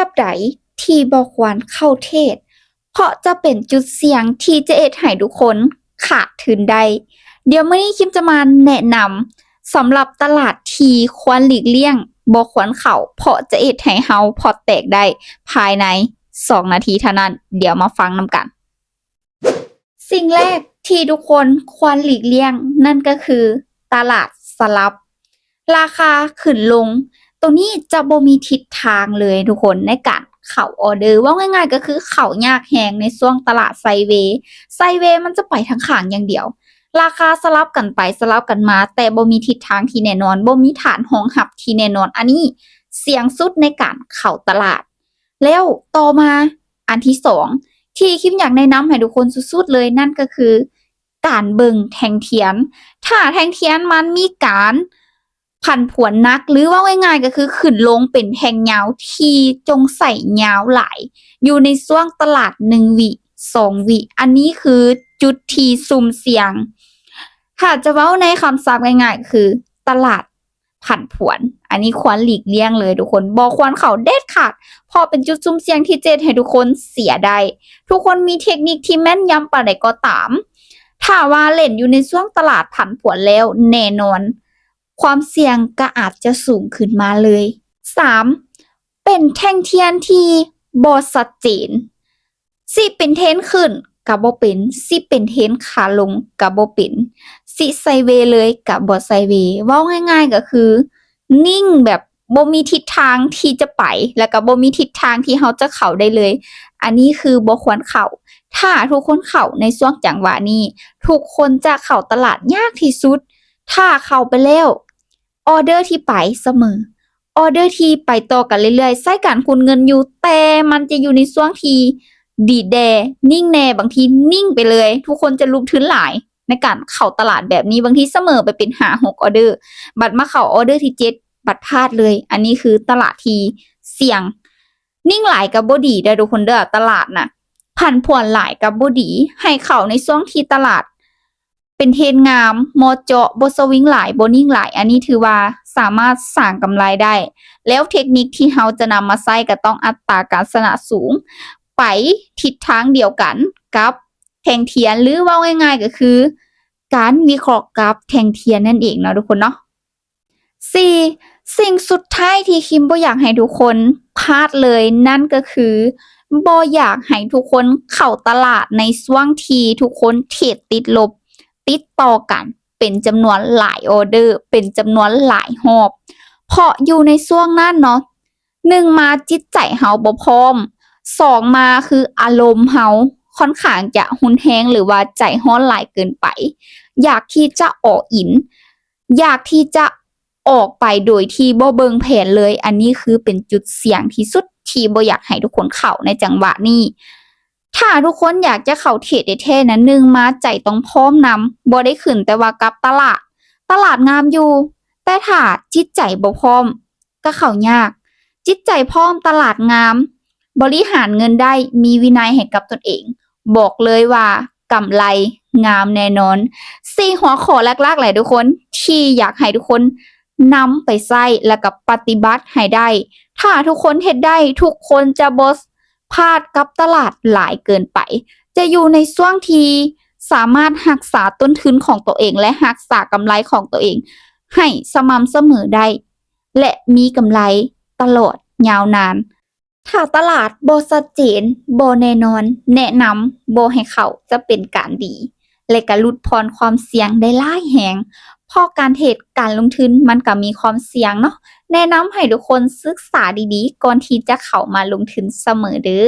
ບໃດທີ່ບໍ່ຄວນເຂົ້າເທຣດ ເພາະຈະເປັນຈຸດສ່ຽງທີ່ຈະເຮັດໃຫ້ທຸກຄົນຂາດທຶນໄດ້. ດຽວມື້ນີ້ຄິມຈະມາແນະນຳສຳລັບຕະຫຼາດທີ່ຄວນຫຼີກລ່ຽງ, ບໍ່ຄວນເຂົ້າ, ເພາະຈະເຮັດໃຫ້ເຮົາພອດແຕກໄດ້ພາຍໃນສອງນາທີເທົ່ານັ້ນ. ດຽວມາຟັງນຳກັນ. ສິ່ງແລກທີ່ທຸກຄົນຄວນຫຼີກລ່ຽງ ນັ້ນກໍຄືຕະຫຼາດສະຫຼັບ. ລາຄາຂຶ້ນລົງ ໂຕນີ້ຈະບໍ່ມີທິດທາງເລີຍທຸກຄົນ ໃນການເຂົ້າອອເດີ. ເວົ້າງ່າຍໆກໍຄືເຂົ້າຍາກແຮງໃນຊ່ວງຕະຫຼາດໄຊເວ. ໄຊເວມັນຈະໄປທາງຂ້າງຢ່າງດຽວ. ລາຄາສະຫຼັບກັນໄປສະຫຼັບກັນມາ ແຕ່ບໍ່ມີທິດທາງທີ່ແນ່ນອນ, ບໍ່ມີຖານຮອງຮັບທີ່ແນ່ນອນ. ອັນນີ້ສ່ຽງສຸດໃນການເຂົ້າຕະຫຼາດ. ແລ້ວຕໍ່ມາອັນທີສອງ ທີ່ຄິມຢາກແນະນຳໃຫ້ທຸກຄົນສຸດໆເລີຍ ນັ້ນກໍຄືການເບິ່ງແທ່ງທຽນ. ຖ້າແທ່ງທຽນມັນມີການຜັນຜວນໜັກ ຫຼື ເວົ້າງ່າຍໆກໍຄືຂຶ້ນລົງເປັນແທ່ງຍາວ ທີ່ຈົ່ງໃສ່ຍາວຫຼາຍ ຢູ່ໃນຊ່ວງຕະຫຼາດໜຶ່ງວິ ສອງວິ ອັນນີ້ຄືຈຸດທີ່ສຸ່ມສ່ຽງ. ຖ້າຈະເວົ້າໃນຄຳສັບງ່າຍໆກໍຄືຕະຫຼາດ ຜັນຜວນ. ອັນນີ້ຄວນຫຼີກລ່ຽງເລີຍທຸກຄົນ, ບໍ່ຄວນເຂົ້າເດັດຂາດ ເພາະເປັນຈຸດສຸ່ມສ່ຽງທີ່ຈະເຮັດໃຫ້ທຸກຄົນເສຍໄດ້. ທຸກຄົນມີເທັກນິກທີ່ແມ່ນຢຳປານໃດກໍຕາມ, ຖ້າວ່າຫຼິ້ນຢູ່ໃນຊ່ວງຕະຫຼາດຜັນຜວນແລ້ວ, ແນ່ນອນຄວາມສ່ຽງກໍອາດຈະສູງຂຶ້ນມາເລີຍ. ສາມ ເປັນແທ່ງທຽນທີ່ບໍ່ຊັດເຈນ. ຊິເປັນເທຣນຂຶ້ນກໍບໍ່ເປັນ, ຊິເປັນເທຣນຂາລົງກໍບໍ່ເປັນ, ຊິໄຊເວເລີຍກໍບໍ່ໄຊເວ. ເວົ້າງ່າຍໆກໍຄືນິ່ງແບບບໍ່ມີທິດທາງທີ່ຈະໄປ ແລ້ວກໍບໍ່ມີທິດທາງທີ່ເຮົາຈະເຂົ້າໄດ້ເລີຍ. ອັນນີ້ຄືບໍ່ຄວນເຂົ້າ. ຖ້າທຸກຄົນເຂົ້າໃນຊ່ວງຈັງຫວະນີ້, ທຸກຄົນຈະເຂົ້າຕະຫຼາດຍາກທີ່ສຸດ. ຖ້າເຂົ້າໄປແລ້ວ, ອອເດີທີ່ໄປສະເໝີ, ອອເດີທີ່ໄປຕໍ່ກັນເລື້ອຍໆ, ໃຊ້ການຄູນເງິນຢູ່, ແຕ່ມັນຈະຢູ່ໃນຊ່ວງທີ່ດີດແດ່, ນິ່ງແດ່, ບາງທີນິ່ງໄປເລີຍ. ທຸກຄົນຈະຫຼຸບທຶນຫຼາຍໃນການເຂົ້າຕະຫຼາດແບບນີ້, ບາງທີສະເໝີໄປເປັນຫ້າຫົກອອເດີ, ບັດມາເຂົ້າອອເດີທີເຈັດ ບັດພາດເລີຍ. ອັນນີ້ຄືຕະຫຼາດທີ່ສ່ຽງ. ນິ່ງຫຼາຍກໍບໍ່ດີເດີທຸກຄົນເດີ, ຕະຫຼາດນະ ຜັນຜວນຫຼາຍກໍບໍ່ດີ. ໃຫ້ເຂົ້າໃນຊ່ວງທີ່ຕະຫຼາດ ເປັນເທຣນງາມ, ເໝາະເຈາະ, ບໍ່ສະວິງຫຼາຍ, ບໍ່ນິ່ງຫຼາຍ, ອັນນີ້ຖືວ່າສາມາດສ້າງກຳໄລໄດ້. ແລ້ວເທັກນິກທີ່ເຮົາຈະນຳມາໃຊ້ກໍຕ້ອງອັດຕາການຊະນະສູງ, ໄປທິດທາງດຽວກັນກັບແທ່ງທຽນ, ຫຼື ເວົ້າງ່າຍໆກໍຄືການວິເຄາະກັບແທ່ງທຽນນັ້ນເອງເນາະທຸກຄົນເນາະ. ສີ່ ສິ່ງສຸດທ້າຍທີ່ຄິມບໍ່ຢາກໃຫ້ທຸກຄົນພາດເລີຍ ນັ້ນກໍຄືບໍ່ຢາກໃຫ້ທຸກຄົນເຂົ້າຕະຫຼາດໃນຊ່ວງທີ່ທຸກຄົນເທຣດຕິດລົບຕິດຕໍ່ກັນເປັນຈຳນວນຫຼາຍອອເດີ, ເປັນຈຳນວນຫຼາຍຮອບ. ເພາະຢູ່ໃນຊ່ວງນັ້ນເນາະ, ໜຶ່ງມາຈິດໃຈເຮົາບໍ່ພ້ອມ, ສອງມາຄືອາລົມເຮົາຄ່ອນຂ້າງຈະຮຸນແຮງ ຫຼືວ່າໃຈຮ້ອນຫຼາຍເກີນໄປ, ຢາກທີ່ຈະ all in, ຢາກທີ່ຈະອອກໄປໂດຍທີ່ບໍ່ເບິ່ງແຜນເລີຍ. ອັນນີ້ຄືເປັນຈຸດສ່ຽງທີ່ສຸດທີ່ບໍ່ຢາກໃຫ້ທຸກຄົນເຂົ້າໃນຈັງຫວະນີ້. ຖ້າທຸກຄົນຢາກຈະເຂົ້າເທຣດແທ້ໆນະ, ໜຶ່ງມາໃຈຕ້ອງພ້ອມນຳ, ບໍ່ໄດ້ຂຶ້ນແຕ່ວ່າກັບຕະຫຼາດ. ຕະຫຼາດງາມຢູ່, ແຕ່ຖ້າຈິດໃຈບໍ່ພ້ອມ ກໍເຂົ້າຍາກ. ຈິດໃຈພ້ອມ, ຕະຫຼາດງາມ, ບໍລິຫານເງິນໄດ້, ມີວິໄນໃຫ້ກັບຕົນເອງ, ບອກເລີຍວ່າກຳໄລງາມແນ່ນອນ. ສີ່ຫົວຂໍ້ຫຼັກໆແຫຼະທຸກຄົນ ທີ່ຢາກໃຫ້ທຸກຄົນນຳໄປໃຊ້ ແລ້ວກໍປະຕິບັດໃຫ້ໄດ້. ຖ້າທຸກຄົນເຮັດໄດ້, ທຸກຄົນຈະບໍ່ພາດກັບຕະຫຼາດຫຼາຍເກີນໄປ, ຈະຢູ່ໃນຊ່ວງທີ່ສາມາດຮັກສາຕົ້ນທຶນຂອງຕົວເອງ ແລະ ຮັກສາກຳໄລຂອງຕົວເອງໃຫ້ສະໝ່ຳສະເໝີໄດ້ ແລະ ມີກຳໄລຕະຫຼອດຍາວນານ. ຖ້າຕະຫຼາດບໍ່ຊັດເຈນ, ບໍ່ແນ່ນອນ, ແນະນຳບໍ່ໃຫ້ເຂົ້າຈະເປັນການດີ ແລະ ກະຫຼຸດຜ່ອນຄວາມສ່ຽງໄດ້ຫຼາຍແຮງ, ເພາະການເທຣດ, ການລົງທຶນມັນກະມີຄວາມສ່ຽງເນາະ. ແນະນຳໃຫ້ທຸກຄົນສຶກສາດີໆ ກ່ອນທີ່ຈະເຂົ້າມາລົງທຶນສະເໝີເດີ.